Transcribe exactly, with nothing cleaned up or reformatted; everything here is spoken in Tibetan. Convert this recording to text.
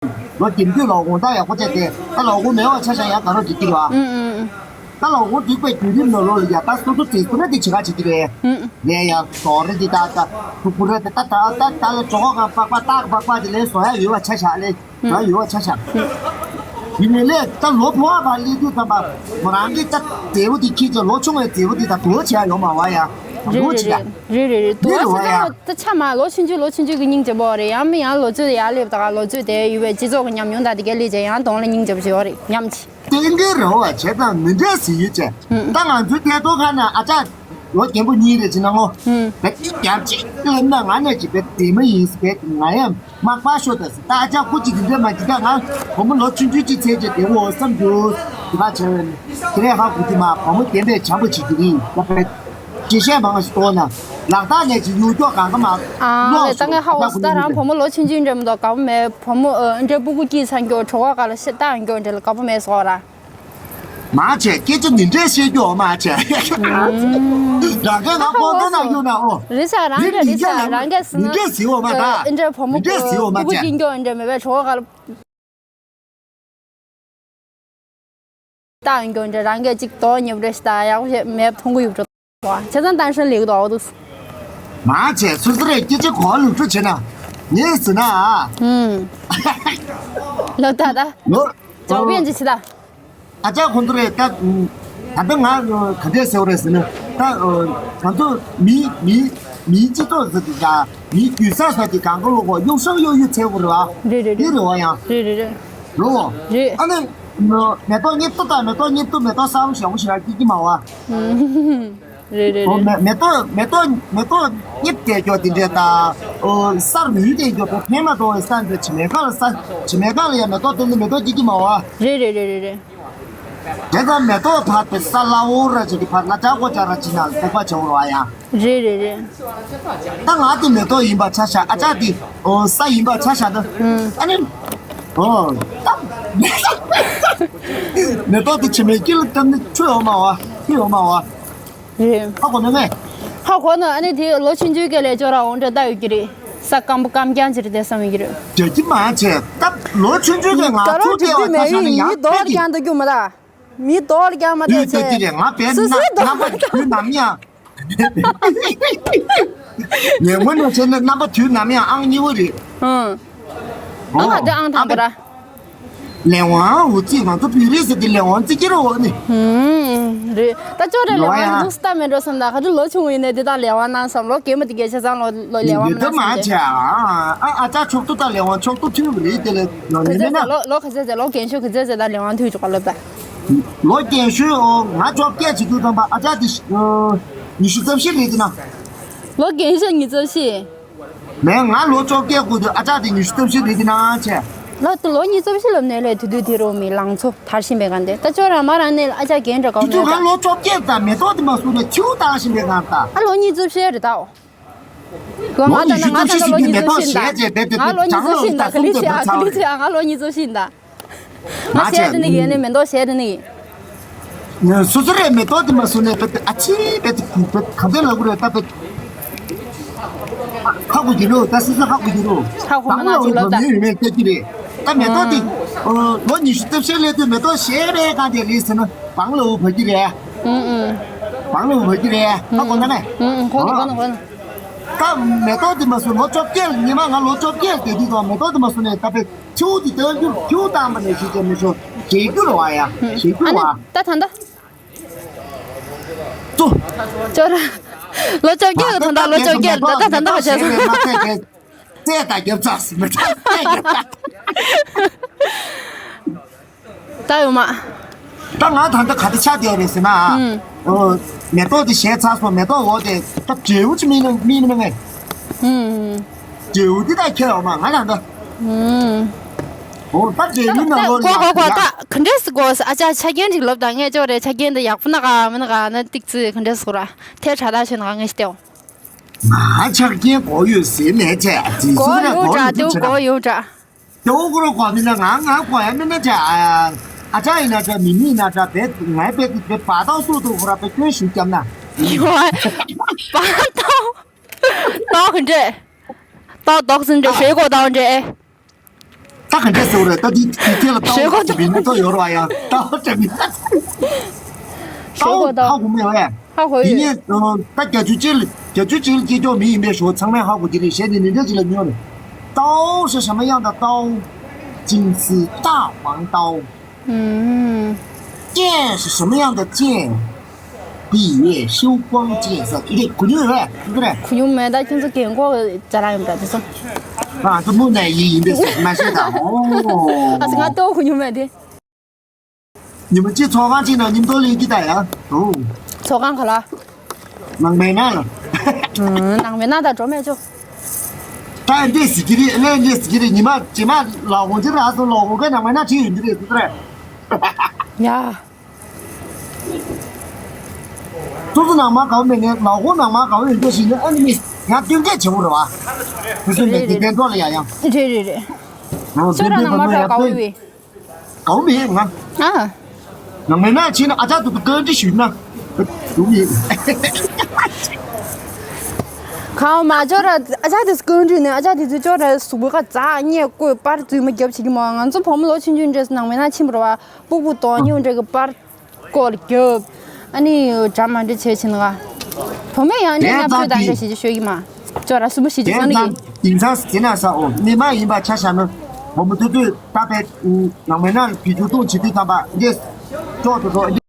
ལོ་རྒྱུན་མཐུད་ལོ་ཧོང་ད་ཡག་པོ་བྱས་ཏེ། ད་ལོ་ཧོང་མེད་པ་ཆ་བཞག་ཡང་ག་རོ་བྱེད་ཀྱི་རེད་བ། ཨུ་ཨུ། ད་ལོ་ཧོང་འགྲིག་པའི་བརྒྱུད་རིམ་ནང་ལོགས་ལ་ཡ་ད་སོ་སོ་དེ་སུ་རེད་དེ་བྱེད་ག་བྱེད་ཀྱི་རེད། ཨུ། ལས་ཡ་ཟོ་རེད་དེ་ད་ད་ཐུག་པོ་རེད་དེ་ད་ད་ད་ད་ལ་གྲོགས་གང་པག་པ་ཏག་པག་པ་དེ་ལས་བཟོ་ཡ་ཡོད་པ་ཆ་བཞག་ལས་བཟོ་ཡ་ཡོད་པ་ཆ་བཞག་ཡིན་ནའི་ལས་ད་ལོ་ཕོ་བ་བ་ལས་དུས་ཙམ་པ་མོ་རང་གི་ད་མཛེས་པོ་དེ་ཁྱི་ཅན་ལོ་ཆུང་བའི་མཛེས་པོ་དེ་ད་དུ་བ་བྱེད་ཡ་ཡོད་མ་བ་ཡ། རེད་ལོ་རེད་ཆེ་ཡ། རེད་རེད་རེད། དུ་བ་ཆེ་ཚང་ད་ཆ་མ་ལོ་ཆུང་ཆུང་ལོ་ཆུང་ཆུང་གི་སྙིང་རྗེ་པོ་རེད། ཡང་མི་ཡང་ལོ་ཚོད་ཡར་སླེབས་ད་ག་ལོ་ཚོད་དེ་ཡོད་པའི་སྤྱི་ཚོགས་ཀྱི་ཉམས་མྱོང་དང་དེ་ག་ལས་ཀྱང་ཡང་གདོང་ལ་སྙིང་རྗེ་པོ་ཞིག་ཡོད་རེད་ཉམས་ཆེ། ཏན་ཏན་རེད་བ་བྱས་ཙང་མི་འདྲ་ཟིག་ཡོད་ཅེ། ད་ང་ཚོའི་ཐད་གཏོགས་ཁ་ན་ཨ་ཅག་ལོ་རྒན་པོ་གཉིས་རེད་ཅེ་ན་ངོ་། བེ་ཏི་རྒྱབ་ཅིག་ལབ་ན་ང་ནས་ཅིག་བེ་བདེ་མ་ཡིན་སི་བེ་ང་ཡང་མ་ཀ་ཤོ་ད་སི་ད་ཨ་ཅག་ཁུ་ཅིག་དེ་འདྲ་མ་ཅིག་ད་ང་བུ་མོ་ལོ་ཆུང་ཆུང་ཅིག་ཚེ་ཅིག་དེ་འོ་བསམ་རྒྱུ་དེ་ག་བྱས་བས་ནི་དེ་རེད་ཧ་གོ་གི་མ་བུ་མོ་བདེན་པའི་བྱམས་པོ་བྱེད་ཀྱི་རེད་ད་བེ། ཅི་བཤད་མང་ཞིག་གཏོང་ན་ལག་རྟགས་ནས་ཅི་ཡུལ་སྐྱོ་གང་ག་མ་ཨ་ལོག་ལས་ད་ངས་ཧ་གོ་སི་ད་རང་བུ་མོ་ལོ་ཆུང་ཆུང་འདྲ་མི་འདུག་དགའ་པོ་མེད་བུ་མོ་འདྲ་སྤུ་གུ་སྐྱིད་ཚང་སྐྱོ་གྲོགས་པ་ག་ལ་ཤ་སྟག་སྐྱོ་འདྲ་ལ་དགའ་པོ་མེད་སོགས་ར། མ་བྱས་སྐད་ཆ་འདི་འདྲས་བཤད་རྒྱུ་མ་བྱས། རང་གི་ང་ཧ་གོ་ཁོང་ཁྲོ་ན་སོང་རྒྱུ་ན་ཨོ། རེད་ས་རང་གི་རེད་ས་རང་གི་སི་ན་འདི་འདྲས་ཟིག་འོ་མ་ད་འདྲ་བུ་མོ་འདི་འདྲས་ཟིག་འོ་མ་སྤུ་གུ་བྱས་སྐྱིད་སྐྱོ་འདྲ་མེད་པའི་གྲོགས་པ་ག་ལ། སྟག་ཡོང་རྒྱུ་འདྲ་རང་གིས་ཅིག་དོགས་ཉེ་པོ་རེ་ཞིག་ད་ཡག་པོ་ཞིག་མེད་མཐོང་གི་ཡོད་འགྲོ། བྱས་ཙང་ཏན་ཧྲན་ལེགས་འདུག་འདུག་མ་བྱས་སུ་སུ་རེ་སྐད་ཆ་གོ་ལུགས་ཁྲོ་བྱེད་ན་ངས་ཟེར་ན་ཨ། ཧུམ། ལོ་ད་ད། ལོ། ཅོག་པན་ཅི་ཆི་ད། ཨ་ཅག་ཁོང་ཚོ་རེ་ད། ད་ལྟ་ང་ག་འདྲས་ཟེར་བ་རེད་ཟེར་ན་ད། ང་ཚོ་མི་མི་མིའི་སྤྱི་ཚོགས་ཟེར་དུས་ཀྱང་མིའི་རྒྱུད་ས་ཟེར་དུས་གང་ག་ལོ་གོ་གཡུག་ཤོག་གཡུག་གཡུག་འཚལ་དགོས་རེད་བ། རེད་རེད་རེད། འདི་རེད་བ་ཡང་། རེད་རེད་རེད། རེད་བ། རེད། ཨ་ནི། མེ་ཏོག་སྙིབ་ཏོ་དང་མེ་ཏོག་སྙིབ་ཏོ་མེ་ཏོག་གསར་པ་ཞེ་པོ་ཞིག་རག་སྐྱིད་ཀྱི་མ་བ། རེད་རེད་ཨོ་རེད། མེ་མེ་ཏོག་མེ་ཏོག་མེ་ཏོག་སྙིབ་བསྡད་ཀྱོག་དེ་འདྲས་དང་། ཨོ་སར་མུལ་བསྡད་ཀྱོག་དེ་ཕན་མ་ཐོགས་པའི་ས་འདི་བྱེ་མའི་ཁ་ལ་ས་བྱེ་མའི་ཁ་ལ་ཡང་མེ་ཏོག་སྟོན་ཏེ་མེ་ཏོག་སྐྱིད་ཀྱི་མ་བ། རེད་རེད་རེད་རེད་རེད། དེ་ལྟར་མེ་ཏོག་ཕར་དེ་ས་སླ་བོ་ར་ཅིག་གི་ཕར་ལ་ཅག་གོ་ཅག་ར་ཅིག་ན་ལ་དོགས་པ་བྱ་བོར་བ་ཡང་། རེད་རེད་རེད། ད་ང་དེ་མེ་ཏོག་ཡིན་པ་ཆ་བཞག་ཨ་ཅག་དེ་ཨོ་ས་ཡིན་པ་ཆ་བཞག་ན། ཨ་ནི། ཨོ། ད། མེ་ཏོག་དེ་བྱེ་མའི་དཀྱིལ་ལ་བཏབ་ནས་ཆུ་ཡོང་མ་བ་ཆུ་ཡོང་མ་བ། རེད། ཧ་གོ་ནི་མེད། ཧ་གོ་ན་ཨ་ནི་དེ་ལོ་ཆུང་ཆུང་སྐད་ལས་ཅོ་ར་འོང་འདྲ་ལྟ་ཡོད་ཀྱི་རེད། ས་སྐམ་པོ་སྐམ་རྐྱང་ཅིག་རེད་དེ་བསམ་ཡོད་ཀྱི་རེད། རྒྱ་ཁྱི་མ་བྱས་སྟབས་ལོ་ཆུང་ཆུང་གི་ང་ད་རུང་ཚུགས་འགྲིག་ཏེ་བ་ད་མེད་ཤ་ནི་ཡིན་ཡང་མི་དོག་ཕེབས་ཀྱི། རྐྱང་ལྟ་རྒྱུ་མ་ད། མི་དོག་རྐྱང་མ་ལྟོས་ཡོད་ལྟ་ཀྱི་རེད་ང་བས་སུ་སུའི་ན་རྣམ་པ་དོག་དུས་ནམ་ཡང་། ངས་ངོ་ནས་བྱས་ན་རྣམ་པ་དུས་ནམ་ཡང་ཨང་གཉིས་པ་རེད། ཨང་། ཨང་ག་དེ་ཨང་དང་པོ་ར། ལས་དབང་འུ་ཚིག་ང་ཚོ་བོད་རིགས་ཟེར་དེ་ལས་དབང་བརྩི་གི་རེད་འོ་ནི། ཧུམ། རེད་ད་ཅོ་རེ་ལས་དབང་འདུག་སྟབས་མེད་འགྲོ་བསམ་ད་ག་དུས་ལོ་ཆུང་བ་ཡིན་ནའི་དེ་དག་ལས་དབང་གནང་བསམ་ལོ་རྒན་པ་དེ་གས་བྱས་ཙང་ལོ་ལོ་ལས་དབང་ཡོད་ད་གནང་མ་བསམ་བྱས་ཨ་ཨ་ཅག་ཕྱོགས་གཏོགས་དང་ལས་དབང་ཕྱོགས་གཏོགས་མཐུན་གི་རེད་དེ་ལས་ཡང་ག་ནི་ཚོད་མེད་ན། ཟེར་ལོ་ལོ་ག་ཚོད་ཟེར་ལོ་རྒན་ཤོས་ག་ཚོད་ཟེར་ད་ལས་དབང་མཐུན་ཆོག་ག་ལབ་ད། ལོ་རྒན་ཤོས་ཨོ་ང་བཅོ་བརྒྱད་བྱེད་དུས་ཙམ་པ་ཨ་ཅག་དེ་ཉི་ཤུ་རྩ་བཞི་རེད་དེ་ན། ལོ་རྒན་ཤོས་ཉི་ཤུ་རྩ་བཞི། མེད་ང་ལོ་བཅོ་བརྒྱད་དགུ་དུས་ཨ་ཅག་དེ་ཉི་ཤུ་རྩ་བཞི་རེད་དེ་ན་ཆེ། ལོ་དུ་ལོ་ཉི་ཤུ་རྩ་བཞི་ལབ་ནས་ལས་དུས་དུས་དེ་རུ་མི་ལང་ཚོ་དར་བཞིན་པའི་གང་དེ་ད་ཅོ་ར་མ་རང་ནས་ཨ་ཅག་རྒན་འདྲ་དུས་གང་དུས་མེད་ང་ད། ལོ་བཅོ་བརྒྱད་དང་མེ་ཏོག་དེ་མ་བཟུང་ནས་ཁྱེའུ་བཏང་བཞིན་པའི་གང་ད། ཨ་ལོ་ཉི་ཤུ་རྩ་བཞི་རེད་ད། ལོ་ང་ལོ་ད་ན་ང་ད་ན་ལོ་ཉི་ཤུ་རྩ་བཞི་ད། ང་ལོ་ཉི་ཤུ་རྩ་བཞི་ད་ག་ལི་ཆེ་ཨ་ག་ལི་ཆེ་ཨ་ང་ལོ་ཉི་ཤུ་རྩ་བཞི་ད། ང་ང་བྱས་ཏེ་ནི་ཡིན་ནི་མེ་ཏོག་བྱས་ཏེ་ནི་ཡིན། སོ་སོ་རེད་མེ་ཏོག་དེ་མ་སོ་ནས་པེ་ཨ་ཆི་པེ་ཏི་གུ་པེ་ག་འདྲ་ལ་གུ་རེ་ད་པེ། ཧ་གོ་གི་རོ་ད་སི་སི་ཧ་གོ་གི་རོ། ཧ་གོ་མ་ན་ཅིག་ལོ་ད། ཡོད་མེད་ལྟ་གི་རེད། ད་མེ་ཏོག་དེ་ལོ་ཉི་ཤུ་རྩ་བཞི་སླེབས་དུས་མེ་ཏོག་བཞད་པའི་གང་དེ་རེད་ཟེར་ན་བང་ལོ་བ་གི་རེད། ཨུ་ཨུ། བང་ལོ་བ་གི་རེད། ཧ་གོ་ན་མེད། ཨུ་ཨུ་གོ་ན་གོ་ན་གོ་ན། ད་མེ་ཏོག་དེ་མ་སོ་ལོ་བཅོ་བརྒྱད་ཉི་མ་ང་ལོ་བཅོ་བརྒྱད་དེ་དུས་ད་མེ་ཏོག་དེ་མ་སོ་ནས་ད་པེ་ཁྱེའུ་དེ་ལྟ་རྒྱུ་ཁྱེའུ་བཏང་པ་ནས་ཤི་ཅེ་མི་ཤོ་བྱེད་རྒྱུ་རེད་བ་ཡ་བྱེད་རྒྱུ་རེད་བ། ད་ད་ད། ཏོ། ཅོ་ར། ལོ་བཅོ་བརྒྱད་ལ་ཐོན་ད་ལོ་བཅོ་བརྒྱད་ལ་ད་ད་ད་ད་བྱས་སོང་། རྩེ་ད་རྒྱབ་ཚ་སི་མི་ཚ་རྩེ་རྒྱབ་ཚ། ད་ཡོང་མ། ད་ང་ད་ད་ག་དེ་ཆ་དེ་རེད་ཟེར་ན། ཨོ། མེ་ཏོག་དེ་ཞལ་ཚ་སོང་མེ་ཏོག་འོ་དེ་ད་འབྲས་བུ་ཅི་མིན་ན་མིན་ན་མེད། ཨུམ། འབྲས་བུ་དེ་ད་ཁྱེར་ཡོང་མ་ང་ད་ད། ཨུམ། ཨོ་ད་འབྲས་བུ་ན་ལོ་ད་གོ་གོ་གོ་ད་ག་འདྲས་སུ་གོ་ཨ་ཅག་ཆ་རྐྱེན་ཅིག་ལབ་ད་ངས་ཅོ་རེ་ཆ་རྐྱེན་དེ་ཡག་པོ་ན་ག་མིན་ན་ག་ན་ཏིག་ཙི་ག་འདྲས་སུ་ར་ཐལ་དྲག་ད་ཤོད་ན་ག་ངས་ཤི་སྟེའོ། ང་ཆ་རྐྱེན་གོ་ཡོད་ཟེར་མེད་ཆེ་ཨ་ཙི་གོ་སུ་ཡོད་འདྲ་ཏེའུ་གོ་ཡོད་འདྲ། ཏེའུ་གོ་རོ་གོ་མིན་ན་ང་ང་གོ་ཡ་མིན་ན་ཆེ་ཨ་ཨ་ཅག་ཡིན་ན་ཆེ་མི་མི་ཡིན་ན་ཆེ་བེད་ངའི་བེད་བེད་བ་ཏའུ་སུ་ཏུ་གོ་ར་བེད་སྐྱོན་ཞུ་རྒྱབ་ན། ཡོ་བ་ཏའུ་ཏའུ་ག་འདྲེ་ཏའུ་ཏོག་ཙི་འདྲེ་ཧྲེ་གོ་ཏའུ་འདྲེ། ད་ག་འདྲས་ཟེར་བ་རེད། ད་དེ་དེ་དེ་ལ་ལྟ་བ་水果་ལྟ་བའི་མི་ཚོ་ཡོད་རེད་བ། ཡང་ལྟ་བ་དྲན་མི་ལྟ་བ་ཧ་གོ་མེད་བས། ཧ་གོ་ཡོད། དེ་ནས་ད་བརྒྱད་ཅུ་གཅིག་ལ་བརྒྱད་ཅུ་གཅིག་ལ་སྐྱེས་ཆོག་མི་ཡིན་པའི་ཞོ་ཚང་མས་ཧ་གོ་གི་རེད། གཞས་དེ་འདི་འདྲས་ཅིག་ལ་ཉོན་རེད། 刀是什么样的刀？金丝大黄刀。 ཨུམ། 剑是什么样的剑？闭月羞光剑。ཟེར་ཨི་རེད། གོ་མྱོང་ཡོད་པས། ཅི་ཟེར་རེད། གོ་མྱོང་མེད། ད་ཁྱོད་ཚོ་རྒན་གོག་ཅ་ལག་ཡིན་པ་དེ་ཚོ། ང་ཚོ་མུ་ནས་ཡིན་ཡིན་པས་ཟེར་མ་ཤེས་ད། ཨོ། ཨ་ཙི་ང་ལྟོ་གོ་མྱོང་མེད་དེ། ཉི་མ་གཅིག་ཚོགས་ཁང་གཅིག་ནང་མཉམ་དུ་ལེན་གྱི་ད་ཡ། ཨོ། ཚོགས་ཁང་ག་ལ། ནང་མའི་ནང་ལ། ཨུམ། ནང་མའི་ནང་ད་འགྲོ་མེད་ཆོག་ད་འདི་ཟེར་གྱི་རེད། ལན་འདི་ཟེར་གྱི་རེད། ཉི་མ་རྗེས་མ་ལག་འོང་ཅི་ར་སོང་། ལག་འོང་ག་ནང་མའི་ནང་ཁྲིད་ཡོང་གི་རེད་ཟེར་རེད། ཡ། སོ་སོ་ནང་མ་དགའ་བོ་མེད་ནས་ལག་འོང་ནང་མ་དགའ་བོ་ཡོང་འདོད་ཞིག་ནི་ཨ་ནི་མི་ཡང་སྟོན་སྐད་བྱེད་དགོས་རེད་བ། དེ་ཚོ་མེད་དེ་རེད་རེད། གདན་ཐོག་ལ་ཡ་ཡང་། རེད་རེད་རེད། ཨོ། ཁྱོད་རང་ནང་མ་དགའ་བོ་ཡོད། དགའ་བོ་མེད་ང་། ཨ། ནང་མའི་ནང་ཕྱིན་ན་ཨ་ཅག་ཏུ་བཀའ་འདྲི་ཞུས་ན། སྡུག་ཡིན། གང་མ་ཅོག་ར་ཨ་ཅག་དེ་བཀའ་འདྲི་ནས་ཨ་ཅག་དེ་ཚོས་ཅོག་ར་གཟུགས་པོ་ཁ་འཛག་བརྙས་བཀོད་པར་རྫུན་མ་རྒྱབ་བྱེད་ཀྱི་མ། ང་ཚོ་བུ་མོ་ལོ་ཆུང་ཆུང་འདྲས་ནང་མའི་ནང་ཕྱིན་པ་རེད་བ། སྤུ་གུ་དོག་སྙོམས་འདྲ་གི་པར་སྐོར་རྒྱབ། ཨ་ནི་འདྲ་མ་འདྲ་བྱས་ཕྱིན་ལ། བུ་མོས་ཡང་འདྲ་དེ་རྣམ་དཔྱོད་ཙམ་དང་འདྲ་གྱིས་ཞེས་ཤོད་ཀྱི་མ། ཅོག་ར་སུ་མོ་ཞིག་ཅིག་དེ་བསམ་གྱི། ཙམ་དེང་སང་དེ་ན་ས་འོ་ནི་མ་ཡིན་པ་ཆ་བཞག་ན། བུ་མོ་ཐུག་དུས་ད་པའི་ནང་མའི་ནང་ལ་བི་ཇུ་ཏུང་བྱེད་དུས་ཙམ་པ་འདྲས། ཅོག་ཏུ་ཏོ།